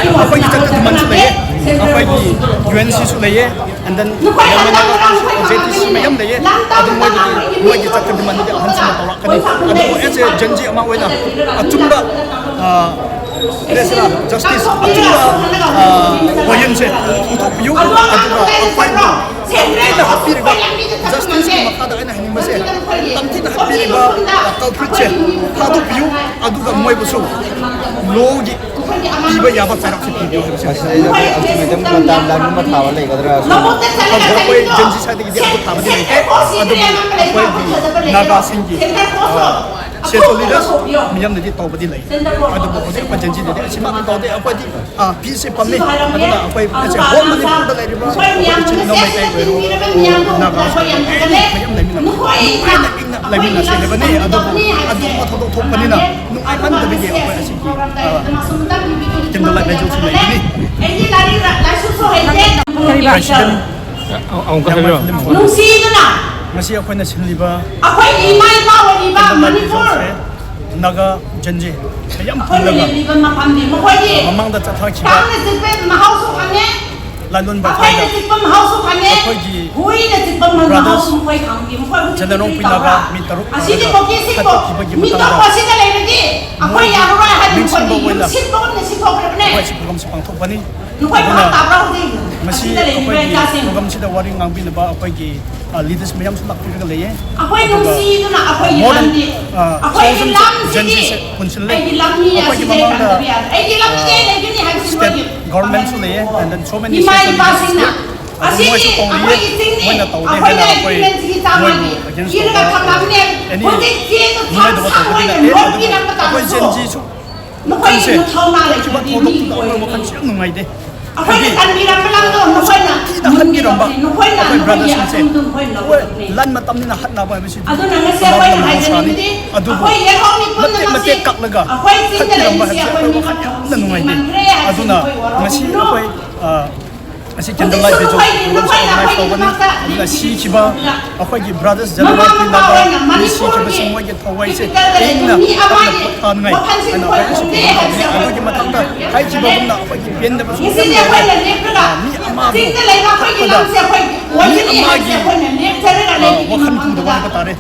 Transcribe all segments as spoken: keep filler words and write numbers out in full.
ꯑꯩꯈꯣꯏꯒꯤ ꯆꯠꯀꯗꯕ ꯗꯤꯃꯥꯟꯁꯨ ꯂꯩꯌꯦ, ꯑꯩꯈꯣꯏꯒꯤ ꯌꯨ ꯑꯦꯟ ꯁꯤꯁꯨ ꯂꯩꯌꯦ, and then J T C ꯃꯌꯥꯝ ꯂꯩꯌꯦ꯫ ꯑꯗꯨ ꯃꯣꯏꯗꯒꯤ, ꯃꯣꯏꯒꯤ ꯆꯠꯀꯗꯕ ꯗꯤꯃꯥꯟꯗꯨꯗꯤ ꯑꯍꯟꯁꯤꯡꯅ ꯇꯧꯔꯛꯀꯅꯤ꯫ ꯑꯗꯨꯕꯨ ꯑꯦꯁ ꯑꯦ ꯖꯦꯟ ꯖꯤ ꯑꯃ ꯑꯣꯏꯅ ꯑꯆꯨꯝꯕ, ꯑ, ꯀꯔꯤ ꯍꯥꯏꯁꯤꯔꯥ, ꯖꯁꯇꯤꯁ, ꯑꯆꯨꯝꯕ, ꯑ, ꯋꯥꯌꯦꯜꯁꯦ ꯄꯨꯊꯣꯛꯄꯤꯌꯨ꯫ ꯑꯗꯨꯒ ꯑꯩꯈꯣꯏꯕꯨ ꯇꯝꯊꯤꯅ ꯍꯥꯠꯄꯤꯔꯤꯕ, ꯖꯁꯇꯤꯁꯀꯤ ꯃꯈꯥꯗ ꯑꯩꯅ ꯍꯥꯏꯅꯤꯡꯕꯁꯦ, ꯇꯝꯊꯤꯅ ꯍꯥꯠꯄꯤꯔꯤꯕ ꯀꯜꯄ꯭ꯔꯤꯠꯁꯦ ꯊꯥꯗꯣꯛꯄꯤꯌꯨ꯫ ꯑꯗꯨꯒ ꯃꯣꯏꯕꯨꯁꯨ ꯂꯣꯒꯤ ꯄꯤꯕ ꯌꯥꯕ ꯆꯩꯔꯥꯛꯁꯦ ꯄꯤꯕꯤꯌꯨ ꯍꯥꯏꯕꯁꯦ꯫ ꯑꯁꯤꯗ ꯑꯩꯈꯣꯏ ꯑꯜꯇꯤꯃꯦꯇꯝꯒꯨꯝꯕ ꯗꯥꯝ ꯂꯥꯟꯒꯨꯝꯕ ꯊꯥꯕ ꯂꯩꯒꯗ꯭ꯔꯥ? ꯑꯗꯨꯕꯨ ꯑꯩꯈꯣꯏ ꯖꯦꯟ ꯖꯤ ꯁꯥꯏꯠꯇꯒꯤꯗꯤ ꯑꯗꯨ ꯊꯥꯕꯗꯤ ꯂꯩꯇꯦ꯫ ꯑꯗꯨꯕꯨ ꯑꯩꯈꯣꯏꯒꯤ ꯅꯥꯒꯥꯁꯤꯡꯒꯤ, ꯑ, ꯁꯦꯁꯣ ꯂꯤꯗꯔꯁ ꯃꯤꯌꯥꯝꯅꯗꯤ ꯇꯧꯕꯗꯤ ꯂꯩ꯫ ꯑꯗꯨꯕꯨ ꯍꯧꯖꯤꯛ ꯑꯩꯈꯣꯏ ꯖꯦꯟ ꯖꯤꯗꯗꯤ ꯑꯁꯤꯃꯛꯇꯤ ꯇꯧꯗꯦ꯫ ꯑꯩꯈꯣꯏꯗꯤ, ꯑ, ꯄꯤꯁꯁꯦ ꯄꯥꯝꯃꯤ꯫ ꯑꯗꯨꯅ ꯑꯩꯈꯣꯏ ꯉꯁꯤ ꯍꯣꯜ ꯃꯅꯤꯄꯨꯔꯗ ꯂꯩꯔꯤꯕ ꯑꯩꯈꯣꯏ ꯏꯆꯤꯜ ꯏꯅꯥꯎ ꯃꯩꯇꯩ ꯑꯣꯏꯔꯣ, ꯅꯥꯒꯥꯁꯨ ꯑꯣꯏꯔꯣ, ꯃꯌꯥꯝ ꯂꯩꯃꯤꯟꯅꯕ ꯅꯨꯡꯉꯥꯏꯅ ꯏꯪꯅ ꯂꯩꯃꯤꯟꯅꯁꯦ ꯍꯥꯏꯕꯅꯤ꯫ ꯑꯗꯨꯕꯨ ꯑꯗꯨꯒꯨꯝꯕ ꯊꯧꯗꯣꯛ ꯊꯣꯛꯄꯅꯤꯅ ꯅꯨꯡꯉꯥꯏꯃꯟꯗꯕꯒꯤ ꯑꯩꯈꯣꯏ ꯑꯁꯤꯒꯤ, ꯑ, ꯀꯦꯟꯗꯜ ꯂꯥꯏꯠ ꯚꯤꯖꯤꯜꯁꯨ ꯂꯩꯒꯅꯤ꯫ ꯀꯔꯤꯕ? ꯄ꯭ꯔꯦꯁꯤꯗꯦꯟ ꯑꯃꯨꯛꯀ ꯍꯥꯏꯕꯤꯔꯣ꯫ ꯌꯥꯝꯕ ꯐꯤꯂꯝ ꯅꯨꯡꯁꯤꯗꯨꯅ ꯉꯁꯤ ꯑꯩꯈꯣꯏꯅ ꯁꯤꯜꯂꯤꯕ ꯑꯩꯈꯣꯏꯒꯤ ꯏꯃꯥ ꯏꯄꯥ ꯑꯣꯏꯔꯤꯕ ꯀꯦꯟꯗꯜ ꯂꯥꯏꯠ ꯃꯅꯤꯄꯨꯔ ꯚꯤꯖꯤꯜꯁꯦ ꯅꯥꯒꯥ ꯖꯦꯟ ꯖꯤ ꯃꯌꯥꯝ ꯑꯩꯈꯣꯏꯅ ꯄꯨꯜꯂꯒ ꯂꯦꯞꯂꯤꯕ ꯃꯐꯝꯗꯤ ꯃꯈꯣꯏꯗꯤ ꯃꯃꯥꯡꯗ ꯆꯠꯊꯈꯤꯕ ꯀꯥꯡꯅ ꯆꯤꯛꯄ ꯃꯍꯥꯎꯁꯨ ꯈꯪꯉꯦ꯫ ꯂꯥꯂꯣꯟ ꯑꯩꯈꯣꯏꯅ ꯕꯐꯥꯏꯗ ꯆꯤꯛꯄ ꯃꯍꯥꯎꯁꯨ ꯈꯪꯉꯦ꯫ ꯑꯩꯈꯣꯏꯒꯤ ꯍꯨꯏꯅ ꯆꯤꯛꯄ ꯃꯍꯥꯎꯁꯨ ꯕ꯭ꯔꯗꯔꯁ ꯃꯈꯣꯏ ꯈꯪꯉꯤ꯫ ꯃꯈꯣꯏ ꯍꯧꯖꯤꯛ ꯖꯦꯅꯦꯔꯦꯜ ꯀꯔꯤ ꯄꯨꯏ ꯅꯥꯒꯥ ꯇꯧꯕ꯭ꯔꯥ? ꯃꯤ ꯇꯔꯨꯛ ꯑꯁꯤꯗꯤ ꯄꯨꯜꯂꯒ ꯀꯣꯀꯤꯁꯤꯡꯕꯨ ꯍꯥꯠꯇꯣꯛꯈꯤꯕꯒꯤ ꯃꯤ ꯃꯇꯥꯡꯗ ꯇꯣꯞꯄ ꯑꯁꯤꯗ ꯂꯩꯔꯗꯤ ꯑꯩꯈꯣꯏ ꯃꯣꯏꯒꯤ ꯌꯥꯔꯔꯣꯏ ꯍꯥꯏꯅ ꯃꯈꯣꯏꯅ ꯅꯤꯡꯁꯤꯡꯕ ꯑꯣꯏꯅ ꯌꯨꯝꯁꯤꯠꯄꯒꯨꯝꯅ ꯁꯤꯊꯣꯛꯈ꯭ꯔꯕꯅꯦ꯫ ꯑꯩꯈꯣꯏ ꯑꯁꯤ ꯄ꯭ꯔꯣꯒ꯭ꯔꯥꯝꯁꯤ ꯄꯥꯡꯊꯣꯛꯄꯅꯤ꯫ ꯅꯈꯣꯏ ꯑꯗꯨꯅ ꯚꯥꯞ ꯇꯥꯕ꯭ꯔꯥ ꯍꯧꯖꯤꯛ? ꯉꯁꯤ ꯑꯁꯤꯗ ꯂꯩꯔꯤꯕ ꯑꯩꯈꯣꯏꯒꯤ ꯏꯆꯥꯁꯤꯡ? ꯄ꯭ꯔꯣꯒ꯭ꯔꯥꯝꯁꯤꯗ ꯋꯥꯔꯤ ꯉꯥꯡꯕꯤꯅꯕ ꯑꯩꯈꯣꯏꯒꯤ, ꯑ, ꯂꯤꯗꯔꯁ ꯃꯌꯥꯝꯁꯨ ꯂꯥꯛꯄꯤꯔꯒ ꯂꯩꯌꯦ꯫ ꯑꯩꯈꯣꯏ ꯑꯗꯨꯒ ꯅꯨꯡꯁꯤꯗꯨꯅ ꯑꯩꯈꯣꯏꯒꯤ more than, ꯂꯝꯗꯤ, ꯑ, ꯑꯩꯈꯣꯏꯒꯤ ꯊꯥꯎꯖꯟ ꯂꯝꯁꯤꯗꯤ ꯖꯦꯟ ꯖꯤꯁꯦ ꯄꯨꯟꯁꯤꯜꯂꯦ꯫ ꯑꯩꯒꯤ ꯂꯝꯅꯤ ꯑꯩꯈꯣꯏꯒꯤ ꯑꯁꯤꯗ ꯃꯃꯥꯡꯗ, ꯂꯩꯔꯝꯗꯕ ꯌꯥꯗꯦ꯫ ꯑꯩꯒꯤ ꯂꯝꯗꯤ ꯑ, ꯑꯩ ꯂꯩꯒꯅꯤ ꯍꯥꯏꯕꯁꯤ ꯁ꯭ꯇꯦꯠ ꯃꯣꯏꯒꯤ ꯒꯚꯔꯟꯃꯦꯟꯠꯁꯨ ꯂꯩꯌꯦ, and then so many ꯏꯃꯥ ꯁꯦꯟꯇ꯭ꯔꯦꯜ ꯂꯤꯗꯔꯁ ꯏꯄꯥꯁꯤꯡꯅ ꯂꯩꯌꯦ꯫ ꯑꯗꯨ ꯑꯁꯤꯗꯤ ꯃꯣꯏꯁꯨ ꯀꯧꯔꯤꯌꯦ, ꯑꯩꯈꯣꯏꯒꯤ ꯆꯤꯡꯅꯤ, ꯃꯣꯏꯅ ꯇꯧꯗꯦ ꯑꯩꯈꯣꯏꯅ ꯍꯥꯏꯅ ꯑꯩꯈꯣꯏ ꯑꯦꯛꯁꯄꯤꯔꯤꯌꯦꯟꯁꯀꯤ ꯆꯥꯡ ꯃꯣꯏꯕꯨ ꯃꯥꯒꯤ against ꯄꯤꯔꯒ ꯇꯧꯕ ꯊꯝꯂꯕꯅꯦ꯫ any ꯍꯧꯖꯤꯛ ꯆꯦꯗꯨ ꯅꯨꯡꯉꯥꯏꯇꯕ ꯊꯥꯡꯁꯥꯡ ꯇꯧꯕꯗꯤ ꯑꯣꯏꯅ ꯅꯠꯇꯦ꯫ ꯑꯗꯨꯕꯨ ꯂꯣꯠꯄꯤꯔꯛꯄ ꯑꯩꯈꯣꯏ ꯇꯥꯕꯁꯨ ꯖꯦꯟ ꯖꯤꯁꯨ ꯃꯈꯣꯏꯒꯤ ꯈꯪꯁꯦ ꯃꯊꯧꯅꯥ ꯊꯣꯛꯈꯤꯕ ꯂꯩꯇ꯭ꯔꯗꯤ ꯃꯤ ꯊꯧꯗꯣꯛꯇꯨꯗ ꯑꯣꯏꯔꯣꯏ꯫ ꯑꯩꯈꯣꯏ ꯋꯥꯈꯜꯁꯤ ꯌꯥꯝ ꯅꯨꯡꯉꯥꯏꯇꯦ꯫ ꯑꯩꯈꯣꯏꯅ ꯍꯥꯏꯗꯤ ꯀꯟꯕꯤꯔꯝꯕ ꯂꯝꯗꯣ ꯃꯈꯣꯏꯅ ꯊꯤꯅ ꯍꯥꯠꯄꯤꯔꯝꯕ ꯃꯨꯟꯕꯤꯔꯕꯅꯤ꯫ ꯅꯈꯣꯏꯅ ꯑꯩꯈꯣꯏ ꯃꯈꯣꯏꯒꯤ ꯕ꯭ꯔꯗꯔꯁꯤꯡꯁꯦ ꯑꯊꯤꯡꯕꯗꯨ ꯃꯈꯣꯏꯅ ꯍꯣꯏ, ꯂꯧꯒꯗꯕꯅꯤ꯫ ꯂꯥꯟ ꯃꯇꯝꯅꯤꯅ ꯍꯥꯠꯅꯕ ꯍꯥꯏꯕꯁꯤꯗꯤ ꯑꯗꯨꯅ ꯉꯁꯤ ꯑꯩꯈꯣꯏꯅ ꯃꯍꯧꯁꯥꯅꯤ꯫ ꯍꯥꯏꯅꯤꯡꯕꯗꯤ ꯑꯗꯨꯕꯨ ꯑꯩꯈꯣꯏ ꯌꯦꯜꯍꯧꯃꯤ ꯃꯇꯦꯛ ꯄꯨꯝꯅꯃꯛꯁꯤ ꯃꯇꯦꯛ ꯀꯛꯂꯒ ꯑꯩꯈꯣꯏ ꯆꯤꯡꯗ ꯍꯥꯠꯄꯤꯔꯝꯕ ꯂꯩꯔꯤꯁꯤ ꯍꯥꯏꯕꯁꯦ ꯑꯩꯈꯣꯏ ꯑꯩꯈꯣꯏ ꯋꯥꯈꯜ ꯌꯥꯝꯅ ꯅꯨꯡꯉꯥꯏꯇꯦ꯫ ꯃꯟꯈ꯭ꯔꯦ ꯍꯥꯏꯕꯁꯤ ꯑꯗꯨꯅ ꯃꯈꯣꯏ ꯉꯁꯤ ꯋꯥꯔꯧꯕꯤꯒꯅꯨ꯫ ꯑꯩꯈꯣꯏ, ꯑ, ꯑꯁꯤ ꯀꯦꯟꯗꯜ ꯂꯥꯏꯠ ꯚꯤꯖꯤꯜ ꯄ꯭ꯔꯣꯒ꯭ꯔꯥꯝꯁꯨ ꯑꯣꯔꯒꯅꯥꯏꯖ ꯇꯧꯒꯅꯤ꯫ ꯑꯗꯨꯅ ꯁꯤꯈꯤꯕ ꯑꯩꯈꯣꯏꯒꯤ ꯕ꯭ꯔꯗꯔꯁ ꯖꯦꯅꯦꯔꯦꯜ ꯄꯨꯏ ꯅꯥꯒꯥ ꯃꯤ ꯁꯤꯈꯤꯕꯁꯤꯡ ꯃꯣꯏꯒꯤ ꯊꯋꯥꯏꯁꯦ ꯏꯪꯅ ꯇꯞꯅ ꯄꯣꯊꯥꯅꯉꯥꯏ ꯍꯥꯏꯅ ꯑꯩꯈꯣꯏ ꯑꯁꯤ ꯄ꯭ꯔꯣꯒ꯭ꯔꯥꯝ ꯇꯧꯒꯅꯤ꯫ ꯑꯗꯨꯒꯤ ꯃꯊꯛꯇ ꯍꯥꯏꯈꯤꯕꯒꯨꯝꯅ ꯑꯩꯈꯣꯏꯒꯤ ꯄꯦꯟꯗꯕꯁꯨ ꯌꯥꯝ ꯂꯩꯔꯦ꯫ ꯃꯤ ꯑꯃꯕꯨ ꯍꯥꯠꯄꯗ, ꯃꯤ ꯑꯃꯒꯤ ꯋꯥꯈꯜ ꯄꯨꯗꯕ ꯍꯥꯏꯕ ꯇꯥꯔꯦ꯫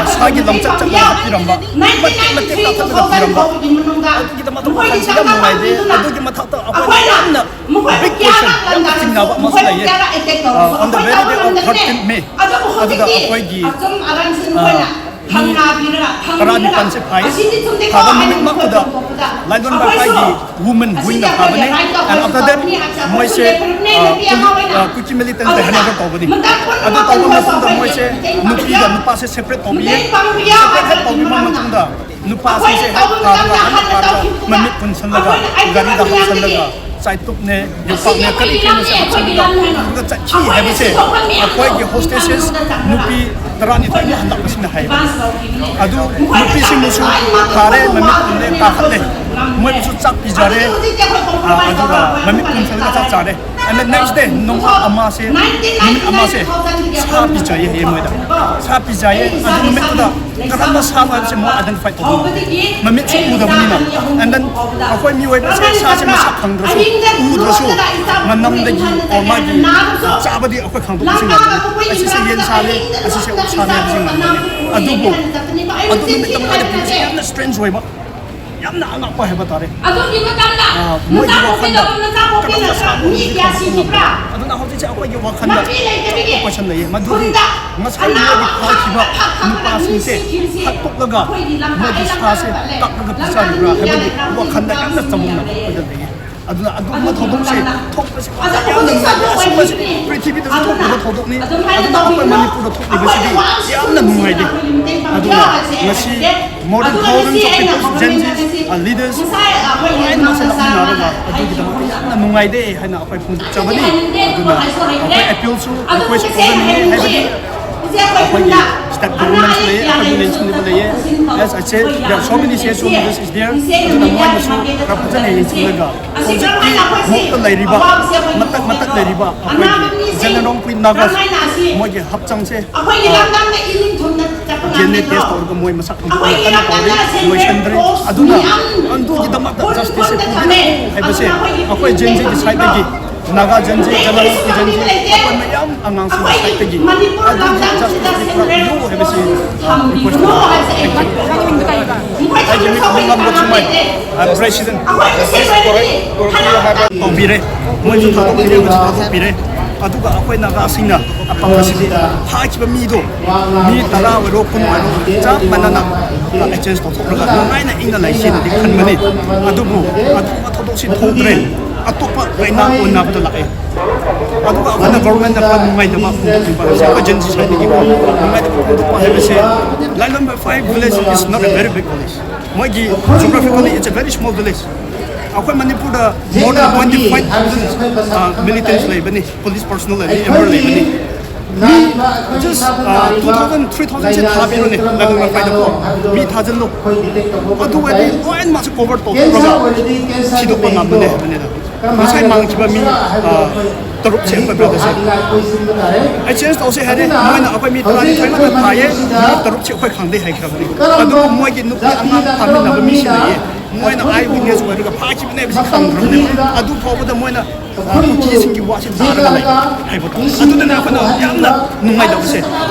ꯏꯁꯥꯒꯤ ꯂꯝꯆꯠ ꯆꯠꯂꯒ ꯍꯥꯠꯄꯤꯔꯝꯕ, ꯃꯇꯦꯛ ꯃꯇꯦꯛ ꯀꯥꯞꯊꯠꯂꯒ ꯄꯤꯔꯝꯕ, ꯑꯗꯨꯒꯤꯗꯃꯛꯇ ꯋꯥꯈꯜꯁꯦ ꯌꯥꯝ ꯅꯨꯡꯉꯥꯏꯇꯦ꯫ ꯑꯗꯨꯒꯤ ꯃꯊꯛꯇ ꯑꯩꯈꯣꯏꯅ ꯌꯥꯝꯅ big question, ꯌꯥꯝꯅ ꯆꯤꯡꯅꯕ ꯑꯃꯁꯨ ꯂꯩꯌꯦ꯫ ꯑ, on the very day of thirteenth May, ꯑꯗꯨꯗ ꯑꯩꯈꯣꯏꯒꯤ, ꯑ, ꯃꯤ ꯇꯔꯥꯅꯤꯄꯥꯟꯁꯦ ꯐꯥꯏ꯫ ꯐꯥꯕ ꯅꯨꯃꯤꯠꯃꯛꯇꯨꯗ ꯂꯥꯏꯂꯣꯟꯕ ꯂꯩꯀꯥꯏꯒꯤ women wingꯅ ꯐꯥꯕꯅꯤ꯫ And after that, ꯃꯣꯏꯁꯦ, ꯑ, ꯀꯨꯀꯤ, ꯑ, ꯀꯨꯀꯤ militantꯇ hand over ꯇꯧꯕꯅꯤ꯫ ꯑꯗꯨ ꯇꯧꯕ ꯃꯇꯨꯡꯗ ꯃꯣꯏꯁꯦ ꯅꯨꯄꯤꯒ ꯅꯨꯄꯥꯁꯦ separate ꯇꯧꯕꯤꯌꯦ꯫ Separate ꯍꯦꯛ ꯇꯧꯕꯤꯕ ꯃꯇꯨꯡꯗ ꯅꯨꯄꯥꯁꯤꯡꯁꯦ ꯍꯦꯛ ꯐꯥꯔꯒ, ꯍꯦꯛ ꯐꯥꯔꯒ ꯃꯃꯤꯠ ꯄꯨꯟꯁꯜꯂꯒ, ꯒꯥꯔꯤꯗ ꯍꯥꯞꯆꯜꯂꯒ, ꯆꯥꯏꯇꯨꯞꯅꯦ, ꯌꯣꯄꯥꯛꯅꯦ, ꯀꯔꯤ ꯀꯔꯤꯅꯣꯁꯦ ꯍꯥꯞꯆꯜꯂꯒ ꯄꯨꯔꯒ ꯆꯠꯈꯤ ꯍꯥꯏꯕꯁꯦ ꯑꯩꯈꯣꯏꯒꯤ hostages ꯅꯨꯄꯤ ꯇꯔꯥꯅꯤꯊꯣꯏ ꯍꯜꯂꯛꯄꯁꯤꯅ ꯍꯥꯏꯕ꯫ ꯑꯗꯨ ꯅꯨꯄꯤꯁꯤꯡꯕꯨꯁꯨ ꯐꯥꯔꯦ, ꯃꯃꯤꯠ ꯄꯨꯜꯂꯦ, ꯀꯥꯈꯠꯂꯦ, ꯃꯣꯏꯕꯨꯁꯨ ꯆꯥꯛ ꯄꯤꯖꯔꯦ, ꯑ, ꯑꯗꯨꯒ ꯃꯃꯤꯠ ꯄꯨꯟꯁꯜꯂꯒ ꯆꯥꯛ ꯆꯥꯔꯦ꯫ And the next day, ꯅꯣꯡꯃ ꯑꯃꯁꯦ, ꯅꯨꯃꯤꯠ ꯑꯃꯁꯦ ꯁꯥ ꯄꯤꯖꯩꯌꯦ ꯍꯌꯦꯡ ꯃꯣꯏꯗ꯫ ꯁꯥ ꯄꯤꯖꯩꯌꯦ꯫ ꯑꯗꯨ ꯅꯨꯃꯤꯠꯇꯨꯗ ꯀꯔꯝꯕ ꯁꯥꯅꯣ ꯍꯥꯏꯕꯁꯦ ꯃꯣꯏ identify ꯇꯧꯕ ꯉꯝꯗꯦ꯫ ꯃꯃꯤꯠꯁꯨ ꯎꯗꯕꯅꯤꯅ꯫ And then ꯑꯩꯈꯣꯏ ꯃꯤꯑꯣꯏꯕꯁꯦ ꯁꯥꯁꯦ ꯃꯁꯛ ꯈꯪꯗ꯭ꯔꯁꯨ, ꯎꯗ꯭ꯔꯁꯨ, ꯃꯅꯝꯗꯒꯤ or ꯃꯥꯒꯤ ꯆꯥꯕꯗꯤ ꯑꯩꯈꯣꯏ ꯈꯪꯗꯣꯛꯄꯁꯤ ꯉꯝꯒꯅꯤ꯫ ꯑꯁꯤꯁꯦ ꯌꯦꯟ ꯁꯥꯅꯤ, ꯑꯁꯤꯁꯦ ꯑꯣꯛ ꯁꯥꯅꯤ ꯍꯥꯏꯕꯁꯤ ꯉꯝꯒꯅꯤ꯫ ꯑꯗꯨꯕꯨ ꯑꯗꯨ ꯅꯨꯃꯤꯠꯇ ꯃꯣꯏꯅ ꯄꯤꯕꯁꯦ ꯌꯥꯝꯅ strange ꯑꯣꯏꯕ, ꯌꯥꯝꯅ ꯑꯉꯛꯄ ꯍꯥꯏꯕ ꯇꯥꯔꯦ꯫ ꯑꯗꯨꯒꯤ ꯃꯇꯝꯗ ꯑ, ꯃꯣꯏꯒꯤ ꯅꯆꯥ ꯋꯥꯈꯜꯗ ꯄꯣꯛꯄꯤꯗꯕ ꯅꯆꯥ ꯀꯔꯝꯕ ꯄꯣꯛꯄꯤꯗꯕ ꯁꯥꯅꯣ ꯃꯤ ꯍꯥꯏꯕꯁꯤ ꯀꯌꯥ ꯈꯪꯕ ꯁꯤꯈꯤꯕ꯭ꯔꯥ? ꯉꯝꯗꯦ꯫ ꯑꯗꯨꯅ ꯍꯧꯖꯤꯛꯁꯦ ꯑꯩꯈꯣꯏꯒꯤ ꯋꯥꯈꯜꯗ ꯃꯄꯤ ꯂꯩꯇꯕꯒꯤ ꯑꯆꯧꯕ question ꯂꯩꯌꯦ꯫ ꯃꯗꯨꯗꯤ ꯈꯨꯟꯗ ꯉꯁꯥꯏ ꯑꯅꯥꯕ ꯃꯣꯏꯒꯤ ꯐꯥꯈꯤꯕ ꯐꯥꯈꯤꯕ ꯅꯨꯄꯥꯁꯤꯡꯁꯦ ꯃꯤ ꯁꯤꯈꯤꯕꯁꯤ ꯍꯥꯠꯇꯣꯛꯂꯒ ꯑꯩꯈꯣꯏꯒꯤ ꯂꯝꯗ ꯃꯣꯏꯒꯤ ꯑꯩ ꯂꯝꯗ ꯁꯥꯁꯦ ꯂꯩ꯫ ꯀꯛꯂꯒ ꯂꯝꯗ ꯄꯤꯖꯔꯤꯕ꯭ꯔꯥ ꯃꯤ ꯍꯥꯏꯕꯒꯤ ꯂꯩꯔꯒ ꯋꯥꯈꯜꯗ ꯌꯥꯝꯅ ꯃꯤ ꯆꯃꯝꯅꯕ ꯂꯩ꯫ ꯑꯩꯈꯣꯏꯗ ꯂꯩꯌꯦ꯫ ꯑꯗꯨꯅ ꯑꯗꯨꯒꯨꯝꯕ ꯑꯗꯨꯒꯤ ꯊꯧꯗꯣꯛꯁꯦ ꯃꯇꯝꯗ ꯊꯣꯛꯄꯁꯦ ꯑꯗꯣ ꯌꯥꯝꯅ ꯍꯧꯖꯤꯛꯁꯨ ꯅꯨꯡꯉꯥꯏꯇꯦ꯫ ꯑꯩꯈꯣꯏ ꯑꯁꯤꯒꯨꯝꯕꯁꯤ ꯄ꯭ꯔꯤꯊꯤꯕꯤꯗꯁꯨ ꯊꯣꯛꯇꯕ ꯊꯧꯗꯣꯛꯅꯤ꯫ ꯑꯗꯨꯝ ꯍꯥꯏꯅ ꯑꯗꯨꯅ ꯑꯩꯈꯣꯏ ꯇꯧꯕꯤꯌꯨ꯫ ꯃꯅꯤꯄꯨꯔꯗ ꯊꯣꯛꯂꯤꯕꯁꯤꯗꯤ ꯑꯩꯈꯣꯏ ꯌꯥꯝꯅ ꯅꯨꯡꯉꯥꯏꯇꯦ꯫ ꯑꯩꯈꯣꯏ ꯃꯇꯦꯡ ꯄꯥꯡꯕ ꯑꯗꯨꯅ ꯌꯥꯕꯁꯦ ꯉꯁꯤ ꯍꯥꯏꯖꯒꯦ꯫ More than ꯑꯗꯨꯒ ꯉꯁꯤ thousands of ꯑꯩꯅ people, Gen Zs, ꯉꯁꯥꯏ ꯑꯩꯈꯣꯏ ꯂꯣꯏꯅꯃꯛꯁꯦ ꯂꯥꯛꯃꯤꯟꯅꯔꯒ ꯑꯗꯨꯒꯤꯗꯃꯛꯇ ꯌꯥꯝꯅ ꯅꯨꯡꯉꯥꯏꯇꯦ ꯍꯥꯏꯅ ꯑꯩꯈꯣꯏ ꯐꯣꯡꯗꯣꯛꯆꯕꯅꯤ꯫ ꯑꯗꯨꯅ ꯑꯩꯈꯣꯏ appealꯁꯨ request ꯇꯧꯖꯅꯤꯡꯉꯤ, ꯍꯥꯏꯕꯗꯤ ꯑꯩꯈꯣꯏꯒꯤ state governmentꯁꯨ ꯂꯩꯌꯦ, ꯑꯩꯈꯣꯏꯕꯨ ꯌꯦꯡꯁꯤꯟꯕꯤꯕ ꯂꯩꯌꯦ꯫ As I said, there are so many C S O leaders is there. ꯑꯗꯨꯅ ꯃꯣꯏꯅꯁꯨ ꯈꯔ ꯐꯖꯅ ꯌꯦꯡꯁꯤꯜꯂꯒ ꯍꯧꯖꯤꯛꯀꯤ ꯃꯣꯛꯇ ꯂꯩꯔꯤꯕ, ꯃꯇꯛ ꯃꯇꯛ ꯂꯩꯔꯤꯕ ꯑꯩꯈꯣꯏꯒꯤ ꯖꯦꯅꯦꯔꯣꯡ ꯀ꯭ꯋꯤꯟ ꯅꯥꯒꯥꯁ ꯃꯣꯏꯒꯤ ꯍꯛꯆꯥꯡꯁꯦ, ꯑꯩꯈꯣꯏꯒꯤ ꯑ, ꯂꯝꯗꯝꯗ ꯏꯅꯤꯡ ꯊꯨꯡꯅ ꯆꯠꯄ ꯗꯤ ꯑꯦꯟ ꯑꯦ ꯇꯦꯁ ꯇꯧꯔꯒ ꯃꯣꯏ ꯃꯁꯛ ꯈꯪꯗꯣꯛꯅ ꯀꯟꯅ ꯇꯧꯔꯤ, ꯂꯣꯏꯁꯤꯟꯗ꯭ꯔꯤ꯫ ꯑꯗꯨꯅ ꯑꯗꯨꯒꯤꯗꯃꯛꯇ ꯖꯁꯇꯤꯁꯁꯦ ꯄꯤꯕꯤꯔꯛꯎ ꯍꯥꯏꯕꯁꯦ ꯑꯩꯈꯣꯏ ꯖꯦꯟ ꯖꯤꯒꯤ ꯁꯥꯏꯠꯇꯒꯤ, ꯅꯥꯒꯥ ꯖꯦꯟ ꯖꯤ, ꯖꯅꯔꯦꯜ ꯖꯦꯟ ꯖꯤ, ꯑꯩꯈꯣꯏ ꯃꯌꯥꯝ ꯑꯉꯥꯡꯁꯤꯡꯒꯤ ꯁꯥꯏꯠꯇꯒꯤ ꯑꯗꯨꯒꯤ ꯖꯁꯇꯤꯁꯁꯦ ꯄꯤꯕꯤꯔꯛꯎ ꯍꯥꯏꯕꯁꯤ ꯔꯤꯀ꯭ꯋꯦꯁ ꯇꯧꯖꯔꯤ꯫ ꯑꯩꯒꯤ ꯃꯤꯡ ꯂꯝꯕ ꯆꯨꯃꯥꯏ, ꯄ꯭ꯔꯦꯁꯤꯗꯦꯟ ꯇꯧꯕꯤꯔꯦ꯫ ꯃꯣꯏꯁꯨ ꯊꯥꯗꯣꯛꯄꯤꯔꯦ, ꯃꯣꯏꯁꯨ ꯊꯥꯗꯣꯛꯄꯤꯔꯦ꯫ ꯑꯗꯨꯒ ꯑꯩꯈꯣꯏ ꯅꯥꯒꯥꯁꯤꯡꯅ ꯑꯄꯥꯝꯕꯁꯤꯗꯤ ꯍꯥꯠꯈꯤꯕ ꯃꯤꯗꯣ ꯃꯤ ꯇꯔꯥ ꯑꯣꯏꯔꯣ, ꯀꯨꯟ ꯑꯣꯏꯔꯣ, ꯆꯞ ꯃꯥꯟꯅꯅ ꯑꯦꯛꯆꯦꯟꯖ ꯇꯧꯊꯣꯛꯂꯒ ꯅꯨꯡꯉꯥꯏꯅ ꯏꯪꯅ ꯂꯩꯁꯦꯅꯗꯤ ꯈꯟꯕꯅꯤ꯫ ꯑꯗꯨꯕꯨ ꯑꯗꯨꯒꯨꯝꯕ ꯊꯧꯗꯣꯛꯁꯤ ꯊꯣꯛꯇ꯭ꯔꯦ꯫ ꯑꯇꯣꯞꯄ ꯂꯥꯏꯅꯥ ꯑꯣꯟꯅꯕꯗ ꯂꯥꯛꯑꯦ꯫ ꯑꯗꯨꯒ ꯑꯩꯈꯣꯏꯅ ꯒꯣꯔꯃꯦꯟꯗ ꯈꯔ ꯅꯨꯡꯉꯥꯏꯇꯕ ꯐꯣꯡꯗꯣꯛꯄꯤꯕ ꯍꯥꯏꯕꯁꯦ, ꯑꯩꯈꯣꯏ ꯖꯦꯟ ꯖꯤ ꯁꯥꯏꯠꯇꯒꯤꯀꯣ ꯅꯨꯡꯉꯥꯏꯇꯕ ꯐꯣꯡꯗꯣꯛꯄ ꯍꯥꯏꯕꯁꯦ, ꯂꯥꯏꯂꯣꯟꯕ five village is not a very big village. ꯃꯣꯏꯒꯤ geographically it's a very small village. ꯑꯩꯈꯣꯏ ꯃꯅꯤꯄꯨꯔꯗ more than twenty five thousand militants ꯂꯩꯕꯅꯤ, ꯄꯨꯂꯤꯁ ꯄꯔꯁꯣꯅꯦꯜ ꯂꯩꯕꯅꯤ, ꯑꯦꯝꯕꯔ ꯂꯩꯕꯅꯤ꯫ ꯃꯤ just two thousand, three thousand ꯁꯦ ꯊꯥꯕꯤꯔꯣꯅꯦ, ꯂꯥꯏꯂꯣꯟꯕ ꯐꯥꯏꯚꯇꯀꯣ ꯃꯤ ꯊꯥꯖꯤꯜꯂꯣ꯫ ꯑꯗꯨ ꯑꯣꯏꯔꯗꯤ ꯂꯣꯏꯅꯃꯛꯁꯦ ꯀꯣꯚꯔ ꯇꯧꯊꯣꯛꯂꯒ ꯊꯤꯗꯣꯛꯄ ꯉꯝꯕꯅꯦ ꯍꯥꯏꯕꯅꯤꯗ꯫ ꯉꯁꯥꯏ ꯃꯥꯡꯈꯤꯕ ꯃꯤ, ꯑ, ꯇꯔꯨꯛꯁꯦ ꯑꯩꯈꯣꯏ ꯕ꯭ꯔꯗꯔꯁꯦ ꯑꯦꯛꯆꯦꯟꯖ ꯇꯧꯁꯦ ꯍꯥꯏꯔꯦ꯫ ꯃꯣꯏꯅ ꯑꯩꯈꯣꯏ ꯃꯤ ꯇꯔꯥꯅꯤꯊꯣꯏ ꯉꯥꯛꯇ ꯊꯥꯏꯌꯦ, ꯃꯤ ꯇꯔꯨꯛꯁꯦ ꯑꯩꯈꯣꯏ ꯈꯪꯗꯦ ꯍꯥꯏꯈ꯭ꯔꯕꯅꯤ꯫ ꯑꯗꯨꯕꯨ ꯃꯣꯏꯒꯤ ꯅꯨꯄꯤ ꯑꯉꯥꯡ ꯐꯥꯃꯤꯟꯅꯕ ꯃꯤꯁꯤꯡ ꯂꯩꯌꯦ, ꯃꯣꯏꯅ ꯑꯥꯏ ꯋꯤꯠꯅꯦꯁ ꯑꯣꯏꯔꯒ ꯐꯥꯈꯤꯕꯅꯦ ꯍꯥꯏꯕꯁꯤ ꯈꯪꯈ꯭ꯔꯕꯅꯦꯕ꯫ ꯑꯗꯨ ꯐꯥꯎꯕꯗ ꯃꯣꯏꯅ ꯀꯨꯀꯤꯁꯤꯡꯒꯤ ꯋꯥꯁꯤ ꯇꯥꯔꯒ ꯂꯩ ꯍꯥꯏꯕ ꯇꯥꯔꯦ꯫ ꯑꯗꯨꯗꯅ ꯑꯩꯈꯣꯏꯅ ꯌꯥꯝꯅ ꯅꯨꯡꯉꯥꯏꯇꯕꯁꯦ꯫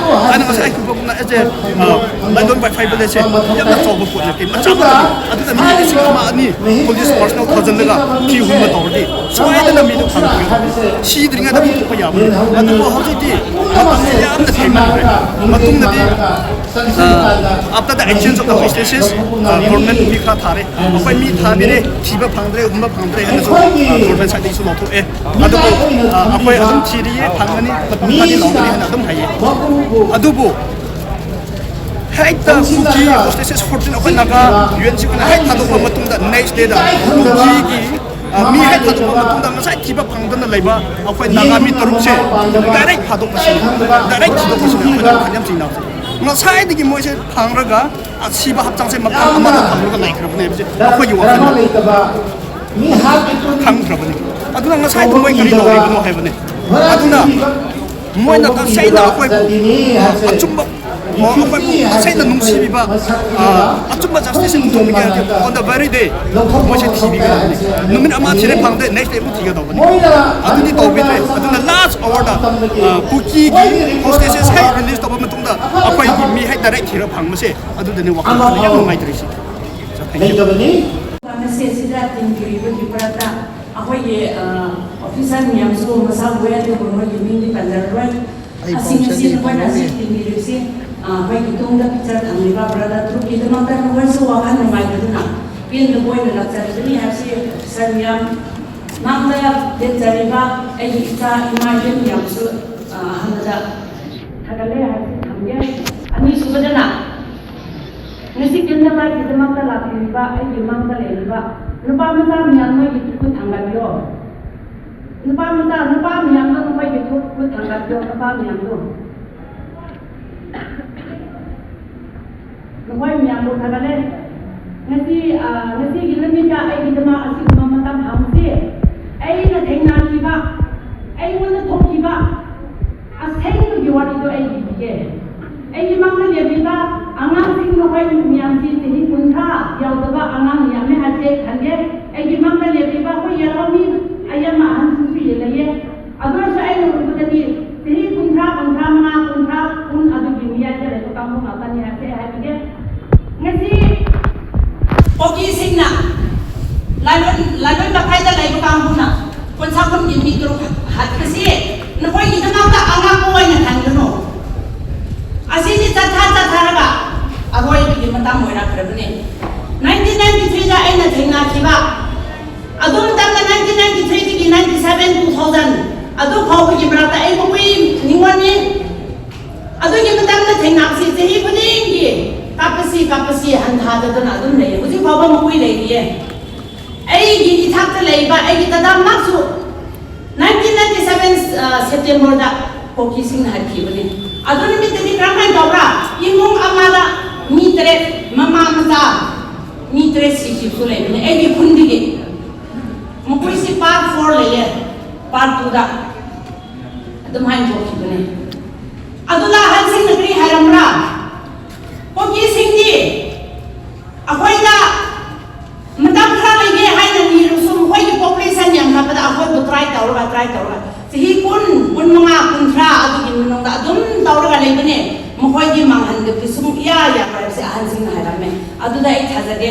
ꯑꯩꯅ ꯉꯁꯥꯏ ꯍꯥꯏꯈꯤꯕꯒꯨꯝꯅ, ꯑꯦꯁ ꯑꯦ, ꯑ, ꯂꯥꯏꯂꯣꯟꯕ ꯐꯥꯏꯚ ꯚꯤꯂꯦꯖꯁꯦ ꯌꯥꯝꯅ ꯆꯥꯎꯕ ꯄꯣꯠ ꯅꯠꯇꯦ, ꯃꯆꯥ ꯃꯆꯥ꯫ ꯑꯗꯨꯗ ꯃꯤ ꯂꯤꯁꯤꯡ ꯑꯃ, ꯑꯅꯤ ꯄꯨꯂꯤꯁ ꯄꯔꯁꯣꯅꯦꯜ ꯊꯥꯖꯤꯜꯂꯒ ꯊꯤ ꯍꯨꯝꯕ ꯇꯧꯔꯗꯤ ꯁꯣꯏꯗꯅ ꯃꯤꯗꯣ ꯐꯪꯒꯅꯤ꯫ ꯁꯤꯗ꯭ꯔꯤꯉꯩꯗ ꯄꯨꯊꯣꯛꯄ ꯌꯥꯕꯅꯤ꯫ ꯑꯗꯨꯕꯨ ꯍꯧꯖꯤꯛꯇꯤ ꯃꯇꯝꯁꯦ ꯌꯥꯝꯅ ꯊꯦꯡꯃꯟꯈ꯭ꯔꯦ꯫ ꯃꯇꯨꯡꯗꯗꯤ ꯑꯥ, after the exchange of the hostages, ꯑꯥ, ꯒꯣꯔꯃꯦꯟ ꯃꯤ ꯈꯔ ꯊꯥꯔꯦ, ꯑꯩꯈꯣꯏ ꯃꯤ ꯊꯥꯕꯤꯔꯦ, ꯊꯤꯕ ꯐꯪꯗ꯭ꯔꯦ, ꯍꯨꯝꯕ ꯐꯪꯗ꯭ꯔꯦ ꯍꯥꯏꯅꯁꯨ, ꯑꯥ, ꯒꯣꯔꯃꯦꯟ ꯁꯥꯏꯠꯇꯒꯤꯁꯨ ꯂꯧꯊꯣꯛꯑꯦ꯫ ꯑꯗꯨꯕꯨ, ꯑꯥ, ꯑꯩꯈꯣꯏ ꯑꯗꯨꯝ ꯊꯤꯔꯤꯌꯦ, ꯐꯪꯒꯅꯤ, ꯃꯇꯝ ꯈꯔꯗꯤ ꯂꯧꯒꯅꯤ ꯍꯥꯏꯅ ꯑꯗꯨꯝ ꯍꯥꯏꯌꯦ꯫ ꯑꯗꯨꯕꯨ ꯍꯦꯛꯇ ꯀꯨꯀꯤ ꯍꯣꯁꯇꯦꯖꯦꯁ ꯐꯣꯔꯇꯤꯟ ꯑꯩꯈꯣꯏ ꯅꯥꯒꯥ ꯌꯨ ꯑꯦꯟ ꯁꯤ ꯑꯩꯈꯣꯏꯅ ꯍꯦꯛ ꯊꯥꯗꯣꯛꯄ ꯃꯇꯨꯡꯗ ꯅꯦꯛꯁ ꯗꯦꯗ ꯀꯨꯀꯤꯒꯤ, ꯑ, ꯃꯤ ꯍꯦꯛ ꯊꯥꯗꯣꯛꯄ ꯃꯇꯨꯡꯗ ꯉꯁꯥꯏ ꯊꯤꯕ ꯐꯪꯗꯅ ꯂꯩꯕ ꯑꯩꯈꯣꯏ ꯅꯥꯒꯥ ꯃꯤ ꯇꯔꯨꯛꯁꯦ ꯗꯥꯏꯔꯦꯛ ꯊꯥꯗꯣꯛꯄꯁꯤꯅ, ꯗꯥꯏꯔꯦꯛ ꯊꯤꯗꯣꯛꯄꯁꯤꯅ ꯑꯩꯈꯣꯏꯅ ꯋꯥꯈꯜ ꯌꯥꯝ ꯆꯤꯡꯅꯕꯁꯦ꯫ ꯉꯁꯥꯏꯗꯒꯤ ꯃꯣꯏꯁꯦ ꯐꯪꯔꯒ ꯑꯁꯤꯕ ꯍꯛꯆꯥꯡꯁꯦ ꯃꯐꯝ ꯑꯃꯗ ꯊꯝꯂꯒ ꯂꯩꯈ꯭ꯔꯕꯅꯦ ꯍꯥꯏꯕꯁꯦ ꯑꯩꯈꯣꯏꯒꯤ ꯋꯥꯈꯜꯗ ꯈꯪꯈ꯭ꯔꯕꯅꯤ꯫ ꯑꯗꯨꯅ ꯉꯁꯥꯏꯗꯣ ꯃꯣꯏ ꯀꯔꯤ ꯇꯧꯔꯤꯕꯅꯣ ꯍꯥꯏꯕꯅꯦ꯫ ꯑꯗꯨꯅ ꯃꯣꯏꯅ ꯇꯁꯦꯡꯅ ꯑꯩꯈꯣꯏꯕꯨ ꯑꯆꯨꯝꯕ ꯑꯣ, ꯑꯩꯈꯣꯏꯕꯨ ꯇꯁꯦꯡꯅ ꯅꯨꯡꯁꯤꯕꯤꯕ, ꯑ, ꯑꯆꯨꯝꯕ justice ꯑꯃ ꯇꯧꯕꯤꯒꯦ ꯍꯥꯏꯔꯗꯤ, on the very day ꯃꯣꯏꯁꯦ ꯊꯤꯕꯤꯒꯗꯕꯅꯤ꯫ ꯅꯨꯃꯤꯠ ꯑꯃ ꯊꯤꯔꯦ ꯐꯪꯗꯦ, next day ꯑꯃꯨꯛ ꯊꯤꯒꯗꯧꯕꯅꯤ꯫ ꯑꯗꯨꯗꯤ ꯇꯧꯕꯤꯗ꯭ꯔꯦ꯫ ꯑꯗꯨꯅ last hour ꯗ, ꯑ, ꯀꯨꯀꯤꯒꯤ hostages ꯍꯦꯛ release ꯇꯧꯕ ꯃꯇꯨꯡꯗ ꯑꯩꯈꯣꯏꯒꯤ ꯃꯤ ꯍꯦꯛ direct ꯊꯤꯔ ꯐꯪꯕꯁꯦ, ꯑꯗꯨꯗꯅꯦ ꯋꯥꯈꯜ ꯌꯥꯝ ꯅꯨꯡꯉꯥꯏꯇ꯭ꯔꯤꯁꯤ꯫ So, thank you꯫ ꯂꯩꯇꯕꯅꯤ꯫ ꯉꯁꯤ ꯑꯁꯤꯗ ꯇꯤꯟꯕꯤꯔꯤꯕꯒꯤ ꯃꯔꯛꯇ ꯑꯩꯈꯣꯏꯒꯤ, ꯑ, officer ꯃꯌꯥꯝꯁꯨ ꯃꯁꯥ ꯎꯏ, ꯑꯗꯨꯕꯨ ꯃꯣꯏꯒꯤ ꯃꯤꯡꯗꯤ ꯄꯟꯖꯔꯔꯣꯏ꯫ ꯑꯩ ꯑꯁꯤ ꯉꯁꯤ ꯅꯈꯣꯏꯅ ꯑꯁꯤ ꯇꯤꯟꯕꯤꯔꯤꯕꯁꯤ, ꯑ, ꯑꯩꯈꯣꯏꯒꯤ ꯇꯨꯡꯗ picture ꯊꯝꯂꯤꯕ brother ꯇ꯭ꯔꯨꯞꯀꯤꯗꯃꯛꯇ ꯅꯈꯣꯏꯁꯨ ꯋꯥꯈꯜ ꯅꯨꯡꯉꯥꯏꯇꯗꯨꯅ ꯄꯦꯟꯗꯕ ꯑꯣꯏꯅ ꯂꯥꯛꯆꯔꯤꯕꯅꯤ ꯍꯥꯏꯕꯁꯤ officer ꯃꯌꯥꯝ ꯃꯥꯡꯗ ꯂꯦꯞꯆꯔꯤꯕ ꯑꯩꯒꯤ ꯏꯆꯥ ꯏꯃꯥ ꯏꯕꯦꯟ ꯃꯌꯥꯝꯁꯨ, ꯑ, ꯑꯍꯥꯟꯕꯗ ꯊꯥꯒꯠꯂꯦ ꯍꯥꯏꯕꯁꯤ ꯊꯝꯒꯦ꯫ ꯑꯅꯤꯁꯨꯕꯗꯅ ꯉꯁꯤ ꯀꯦꯟꯗꯜ ꯂꯥꯏꯠꯀꯤꯗꯃꯛꯇ ꯂꯥꯛꯄꯤꯔꯤꯕ ꯑꯩꯒꯤ ꯃꯥꯡꯗ ꯂꯩꯔꯤꯕ ꯅꯨꯄꯥ ꯃꯆꯥ ꯃꯌꯥꯝ ꯅꯣꯏꯒꯤ ꯈꯨꯠ ꯊꯥꯡꯒꯠꯄꯤꯌꯣ꯫ ꯅꯨꯄꯥ ꯃꯆꯥ, ꯅꯨꯄꯥ ꯃꯌꯥꯝꯗꯣ ꯅꯈꯣꯏꯒꯤ ꯈꯨꯠ, ꯈꯨꯠ ꯊꯥꯡꯒꯠꯄꯤꯌꯣ, ꯅꯨꯄꯥ ꯃꯌꯥꯝꯗꯣ꯫ ꯅꯈꯣꯏ ꯃꯌꯥꯝꯕꯨ ꯊꯥꯒꯠꯂꯦ꯫ ꯉꯁꯤ, ꯑ, ꯉꯁꯤꯒꯤ ꯅꯨꯃꯤꯠꯇ ꯑꯩꯒꯤꯗꯃꯛ ꯑꯁꯤꯒꯨꯝꯕ ꯃꯇꯝ ꯐꯪꯕꯁꯤ ꯑꯩꯅ ꯊꯦꯡꯅꯈꯤꯕ, ꯑꯩꯉꯣꯟꯗ ꯊꯣꯛꯈꯤꯕ ꯑꯁꯦꯡꯕꯒꯤ ꯋꯥꯔꯤꯗꯣ ꯑꯩ ꯂꯤꯕꯤꯒꯦ꯫ ꯑꯩꯒꯤ ꯃꯥꯡꯗ ꯂꯦꯞꯂꯤꯕ ꯑꯉꯥꯡꯁꯤꯡ ꯅꯈꯣꯏ ꯃꯌꯥꯝꯁꯤ ꯆꯍꯤ ꯀꯨꯟꯊ꯭ꯔꯥ ꯌꯧꯗꯕ ꯑꯉꯥꯡ ꯌꯥꯝꯃꯦ ꯍꯥꯏꯕꯁꯦ ꯑꯩ ꯈꯪꯒꯦ꯫ ꯑꯩꯒꯤ ꯃꯥꯡꯗ ꯂꯦꯞꯂꯤꯕ ꯑꯩꯈꯣꯏ ꯌꯥꯔꯣꯃꯤ ꯑꯌꯥꯝꯕ ꯑꯍꯟꯁꯤꯡꯁꯨ ꯂꯩꯌꯦ꯫ ꯑꯗꯨ ꯑꯣꯏꯔꯁꯨ ꯑꯩꯅ ꯎꯕꯗꯗꯤ ꯆꯍꯤ ꯀꯨꯟꯊ꯭ꯔꯥ, ꯀꯨꯟꯊ꯭ꯔꯥ ꯃꯉꯥ, ꯀꯨꯟꯊ꯭ꯔꯥ, ꯀꯨꯟ ꯑꯗꯨꯒꯤ ꯃꯌꯥꯏꯗ ꯂꯩꯕ ꯀꯥꯡꯕꯨ ꯉꯥꯛꯇꯅꯤ ꯍꯥꯏꯕꯁꯦ ꯑꯩ ꯍꯥꯏꯕꯤꯒꯦ꯫ ꯉꯁꯤ ꯀꯨꯀꯤꯁꯤꯡꯅ ꯂꯥꯏꯂꯣꯟ, ꯂꯥꯏꯂꯣꯟ ꯃꯈꯥꯏꯗ ꯂꯩꯕ ꯀꯥꯡꯕꯨꯅ ꯀꯨꯟꯊ꯭ꯔꯥ ꯀꯨꯟꯒꯤ ꯃꯤ ꯇꯔꯨꯛ ꯍꯥꯠꯄꯁꯤ ꯅꯈꯣꯏꯒꯤꯗꯃꯛꯇ ꯑꯉꯛꯄ ꯑꯣꯏꯅ ꯈꯟꯒꯅꯨ꯫ ꯑꯁꯤꯗꯤ ꯆꯠꯊ ꯆꯠꯊꯔꯒ ꯑꯔꯣꯏꯕꯒꯤ ꯃꯇꯝ ꯑꯣꯏꯔꯛꯈ꯭ꯔꯕꯅꯤ꯫ ꯅꯥꯏꯟꯇꯤꯟ ꯅꯥꯏꯟꯇꯤ ꯊ꯭ꯔꯤꯗ ꯑꯩꯅ ꯊꯦꯡꯅꯈꯤꯕ, ꯑꯗꯨ ꯃꯇꯝꯗ ꯅꯥꯏꯟꯇꯤꯟ ꯅꯥꯏꯟꯇꯤ ꯊ꯭ꯔꯤꯗꯒꯤ ꯅꯥꯏꯟꯇꯤ ꯁꯚꯦꯟ, ꯇꯨ ꯊꯥꯎꯖꯟ, ꯑꯗꯨ ꯐꯥꯎꯕꯒꯤ ꯃꯔꯛꯇ ꯑꯩ ꯃꯈꯣꯏ ꯅꯤꯉꯣꯜꯅꯤ꯫ ꯑꯗꯨꯒꯤ ꯃꯇꯝꯗ ꯊꯦꯡꯅꯕꯁꯤ ꯆꯍꯤ ꯈꯨꯗꯤꯡꯒꯤ ꯀꯥꯞꯄꯁꯤ, ꯀꯥꯞꯄꯁꯤ ꯍꯟꯊꯗꯗꯅ ꯑꯗꯨꯝ ꯂꯩꯌꯦ꯫ ꯍꯧꯖꯤꯛ ꯐꯥꯎꯕ ꯃꯈꯣꯏ ꯂꯩꯔꯤꯌꯦ꯫ ꯑꯩꯒꯤ ꯏꯊꯛꯇ ꯂꯩꯕ ꯑꯩꯒꯤ ꯗꯗꯥ ꯃꯥꯁꯨ ꯅꯥꯏꯟꯇꯤꯟ ꯅꯥꯏꯟꯇꯤ ꯁꯚꯦꯟ, ꯑ, ꯁꯦꯞꯇꯦꯝꯕꯔꯗ ꯀꯨꯀꯤꯁꯤꯡꯅ ꯍꯥꯠꯈꯤꯕꯅꯤ꯫ ꯑꯗꯨ ꯅꯨꯃꯤꯠꯇꯗꯤ ꯀꯔꯝꯍꯥꯏꯅ ꯇꯧꯕ꯭ꯔꯥ? ꯏꯃꯨꯡ ꯑꯃꯗ ꯃꯤ ꯇꯔꯦꯠ, ꯃꯃꯥ ꯃꯆꯥ ꯃꯤ ꯇꯔꯦꯠ ꯁꯤꯈꯤꯕꯁꯨ ꯂꯩꯕꯅꯤ ꯑꯩꯒꯤ ꯈꯨꯟꯗꯒꯤ꯫ ꯃꯈꯣꯏꯁꯤ part four ꯂꯩꯌꯦ, part twoꯗ ꯑꯗꯨꯝ ꯍꯥꯏꯅ ꯊꯣꯛꯈꯤꯕꯅꯦ꯫ ꯑꯗꯨꯗ ꯑꯍꯟꯁꯤꯡꯅ ꯀꯔꯤ ꯍꯥꯏꯔꯝꯕ꯭ꯔꯥ? ꯀꯨꯀꯤꯁꯤꯡꯗꯤ ꯑꯩꯈꯣꯏꯗ ꯃꯇꯝ ꯈꯔ ꯂꯩꯒꯦ ꯍꯥꯏꯅ ꯅꯤꯔꯁꯨ, ꯃꯈꯣꯏꯒꯤ ꯄꯣꯄꯨꯂꯦꯁꯟ ꯌꯥꯝꯈꯠꯄꯗ ꯑꯩꯈꯣꯏꯕꯨ ꯇ꯭ꯔꯥꯏ ꯇꯧꯔꯒ, ꯇ꯭ꯔꯥꯏ ꯇꯧꯔꯒ, ꯆꯍꯤ ꯀꯨꯟ, ꯀꯨꯟꯃꯉꯥ, ꯀꯨꯟꯊ꯭ꯔꯥ ꯑꯗꯨꯒꯤ ꯃꯅꯨꯡꯗ ꯑꯗꯨꯝ ꯇꯧꯔꯒ ꯂꯩꯕꯅꯦ꯫ ꯃꯈꯣꯏꯗꯤ ꯃꯥꯡꯍꯟꯗꯕꯗꯤ ꯁꯨꯡꯌꯥ ꯌꯥꯔꯣꯏ ꯍꯥꯏꯕꯁꯦ ꯑꯍꯟꯁꯤꯡꯅ ꯍꯥꯏꯔꯝꯃꯦ꯫ ꯑꯗꯨꯗ ꯑꯩ ꯊꯥꯖꯗꯦ꯫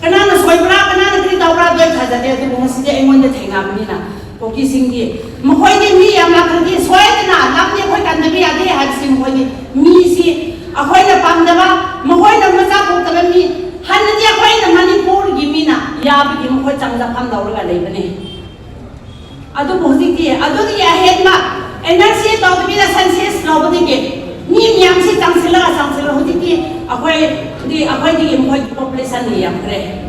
ꯀꯅꯥꯅ ꯁꯣꯏꯕ꯭ꯔꯥ, ꯀꯅꯥꯅ ꯀꯔꯤ ꯇꯧꯕ꯭ꯔꯥ, ꯑꯗꯨ ꯑꯩ ꯊꯥꯖꯗꯦ꯫ ꯑꯗꯨꯕꯨ ꯉꯁꯤꯗꯤ ꯑꯩꯉꯣꯟꯗ ꯊꯦꯡꯅꯕꯅꯤꯅ, ꯀꯨꯀꯤꯁꯤꯡꯗꯤ, ꯃꯈꯣꯏꯗꯤ ꯃꯤ ꯌꯥꯝ ꯂꯥꯛꯈ꯭ꯔꯗꯤ ꯁꯣꯏꯗꯅ ꯂꯝꯗꯤ ꯑꯩꯈꯣꯏ ꯀꯟꯗꯕ ꯌꯥꯗꯦ ꯍꯥꯏꯕꯁꯤ, ꯃꯈꯣꯏꯗꯤ ꯃꯤꯁꯤ ꯑꯩꯈꯣꯏꯅ ꯄꯥꯝꯗꯕ, ꯃꯈꯣꯏꯅ ꯃꯆꯥ ꯄꯣꯛꯇꯕ ꯃꯤ, ꯍꯥꯟꯅꯗꯤ ꯑꯩꯈꯣꯏꯅ ꯃꯅꯤꯄꯨꯔꯒꯤ ꯃꯤꯅ ꯌꯥꯕꯒꯤ ꯃꯈꯣꯏ ꯆꯪꯖꯐꯝ ꯂꯧꯔꯒ ꯂꯩꯕꯅꯦ꯫ ꯑꯗꯨꯕꯨ ꯍꯧꯖꯤꯛꯇꯤ ꯑꯗꯨꯗꯒꯤ ꯑꯍꯦꯟꯕ ꯑꯦꯟ ꯑꯥꯔ ꯁꯤ ꯇꯧꯗꯕꯤꯗ ꯁꯦꯟꯁꯁ ꯂꯧꯕꯗꯒꯤ ꯃꯤ ꯃꯌꯥꯝꯁꯤ ꯆꯪꯁꯤꯜꯂꯒ, ꯆꯪꯁꯤꯜꯂꯒ ꯍꯧꯖꯤꯛꯇꯤ ꯑꯩꯈꯣꯏꯗꯤ, ꯑꯩꯈꯣꯏꯗꯒꯤ ꯃꯈꯣꯏꯒꯤ ꯄꯣꯄꯨꯂꯦꯁꯟꯅ ꯌꯥꯝꯈ꯭ꯔꯦ꯫